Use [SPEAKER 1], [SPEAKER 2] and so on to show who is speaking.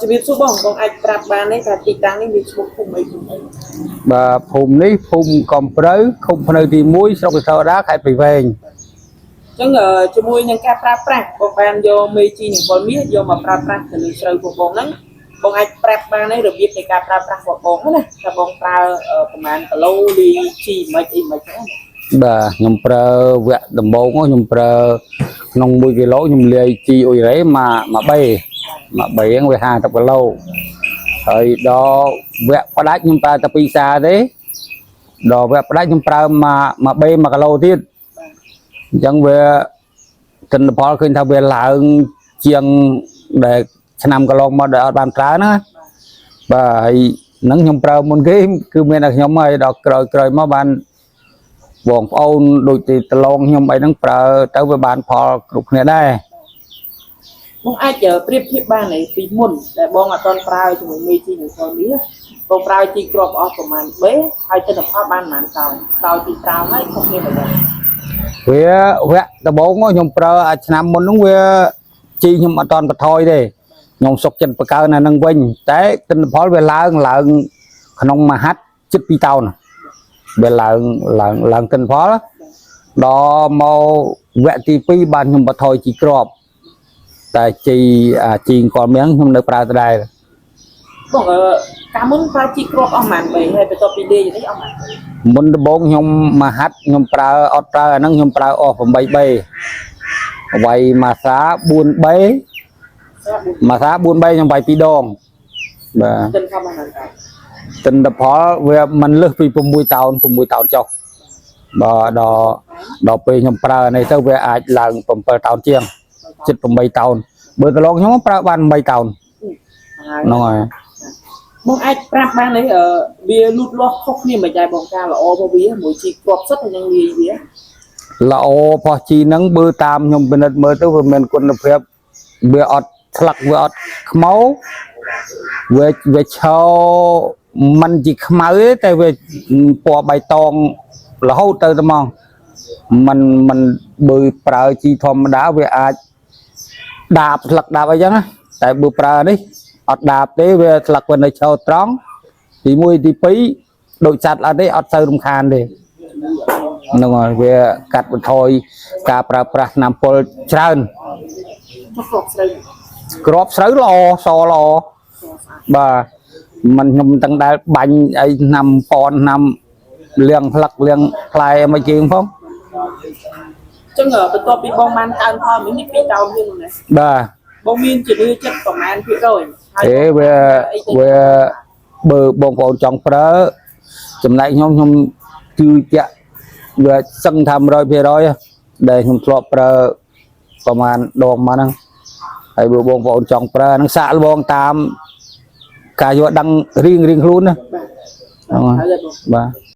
[SPEAKER 1] ជំរាបសួរបងបងអាចប្រាប់បានទេថាទីតាំងនេះមានឈ្មោះភូមិអីភូមិអី
[SPEAKER 2] បាទភូមិនេះភូមិកំព្រៅឃុំភ្នៅទី1ស្រុកកោដាខេត្តព្រៃវែង
[SPEAKER 1] អញ្ចឹងជាមួយនឹងការប្រើប្រាស់បងបានយកមេជីនិងពលមាសយកមកប្រើប្រាស់ទៅលើស្រូវរបស់បងហ្នឹងបងអាចប្រាប់បានទេរបៀបនៃការប្រើប្រាស់របស់បងហ្នឹងណាថាបងប្រើប្រហែលគីឡូលីជីមិនអីមិនហ្នឹងណា
[SPEAKER 2] បាទខ្ញុំប្រើវគ្គដំបូងខ្ញុំប្រើក្នុង1គីឡូខ្ញុំលាយជីអ៊ុយរ៉េមក1បេ1បេហ្នឹងវា50គីឡូហើយដល់វគ្គផ្ដាច់ខ្ញុំប្រើតែ2សាទេដល់វគ្គផ្ដាច់ខ្ញុំប្រើមក1បេ1គីឡូទៀតអញ្ចឹងវាទិន្នផលឃើញថាវាឡើងជាងដែលឆ្នាំកន្លងមកដែលអត់បានប្រើណាបាទហើយហ្នឹងខ្ញុំប្រើមុនគេគឺមានតែខ្ញុំហើយដល់ក្រោយក្រោយមកបានបងប្អូនដូចទីតឡងខ្ញុំអីហ្នឹងប្រើទៅវាបានផលគ្រប់គ្នាដែរ
[SPEAKER 1] បងអាចប្រៀបធៀបបានទេពីមុនដែលបងអត់ទាន់ប្រើជាមួយមេជីនិងពលមាសបងប្រើជីគ្រាប់អស់ប្រហែលបេហើយទិន្នផលបានប្រហែលតោនក្រោយពីប្រើហើយខុសគ្នាប៉ុណ្ណា
[SPEAKER 2] វាវគ្គដំបូងខ្ញុំប្រើអាឆ្នាំមុនហ្នឹងវាជីខ្ញុំអត់ទាន់បន្ថយទេខ្ញុំសុកចិត្តបង្កើនអាហ្នឹងវិញតែទិន្នផលវាឡើងឡើងក្នុងមហាត់ជិត2តោនវាឡើងឡើងឡើងទិន្នផលដល់មកវគ្គទី2បានខ្ញុំបន្ថយជីគ្រាប់តែជីអាជីអង្គលមៀងខ្ញុំនៅប្រើដដែល
[SPEAKER 1] បងកាលមុនប្រើជីគ្រាប់អស់ប្រហែលបេហើយបន្ទាប់ពីលាយនេះអស់ប្រហែលបេ
[SPEAKER 2] មុនដំបូងខ្ញុំមហាត់ខ្ញុំប្រើអត់ប្រើអាហ្នឹងខ្ញុំប្រើអស់8បេវាយមួយសា4បេ មួយសា4 3ខ្ញុំវាយ2ដងបាទ
[SPEAKER 1] ទិន្នផលបានប៉ុន្មាន
[SPEAKER 2] ទិន្នផលវាមិនលើសពី6តោន6តោនចុះបើដល់ដល់ពេលខ្ញុំប្រើនេះទៅវាអាចឡើង7តោនជាងជិត8តោនបើកន្លងខ្ញុំប្រើបាន8តោនហ្នឹងហើយ
[SPEAKER 1] បងអាចប្រាប់បានទេវាលូតលាស់ខុសគ្នាមិនដែរបងការល្អរបស់វាមួយជីគ្រាប់សុទ្ធហើយនឹងលាយវា
[SPEAKER 2] ល្អផោះជីហ្នឹងបើតាមខ្ញុំពិនិត្យមើលទៅវាមានគុណភាពវាអត់ស្លឹកវាអត់ខ្មៅវាវាឈរមិនជាខ្មៅទេតែវាពណ៌បៃតងរហូតទៅតែហ្មង มันมันបើប្រើជីធម្មតាវាអាចដាបស្លឹកដាបអីចឹងណាតែបើប្រើនេះអត់ដាបទេវាស្លឹកវានៅឈរត្រង់ទី1ទី2ដូចសត្វអត់ទេអត់សូវរំខានទេហ្នឹងហើយវាកាត់បន្ថយការប្រើប្រាស់ថ្នាំពុលច្រើន
[SPEAKER 1] គ្រាប់ស្រូវ
[SPEAKER 2] ក្របស្រូវល្អសល្អបាទมันខ្ញុំមិនទាំងដែលបាញ់អីថ្នាំប៉នថ្នាំលាងផ្លឹកលាងផ្លែអីមកជាងផង
[SPEAKER 1] ចឹងបន្ទាប់ពីបងបានកើនផលនេះ2តោនជាងណា
[SPEAKER 2] បាទ
[SPEAKER 1] បងមានជំនឿចិត្តប្រហែលភាគរយហើយ
[SPEAKER 2] ទេវាវាបើបងប្អូនចង់ប្រើចំណែកខ្ញុំខ្ញុំជឿជាក់វាសឹងថា100%ដែលខ្ញុំធ្លាប់ប្រើប្រហែលដងមកហ្នឹងហើយបើបងប្អូនចង់ប្រើហ្នឹងសាកល្បងតាមការយល់ដឹងរៀងរៀងខ្លួនណា
[SPEAKER 1] បាទ
[SPEAKER 2] ហ្នឹង
[SPEAKER 1] ហើយបង
[SPEAKER 2] បាទ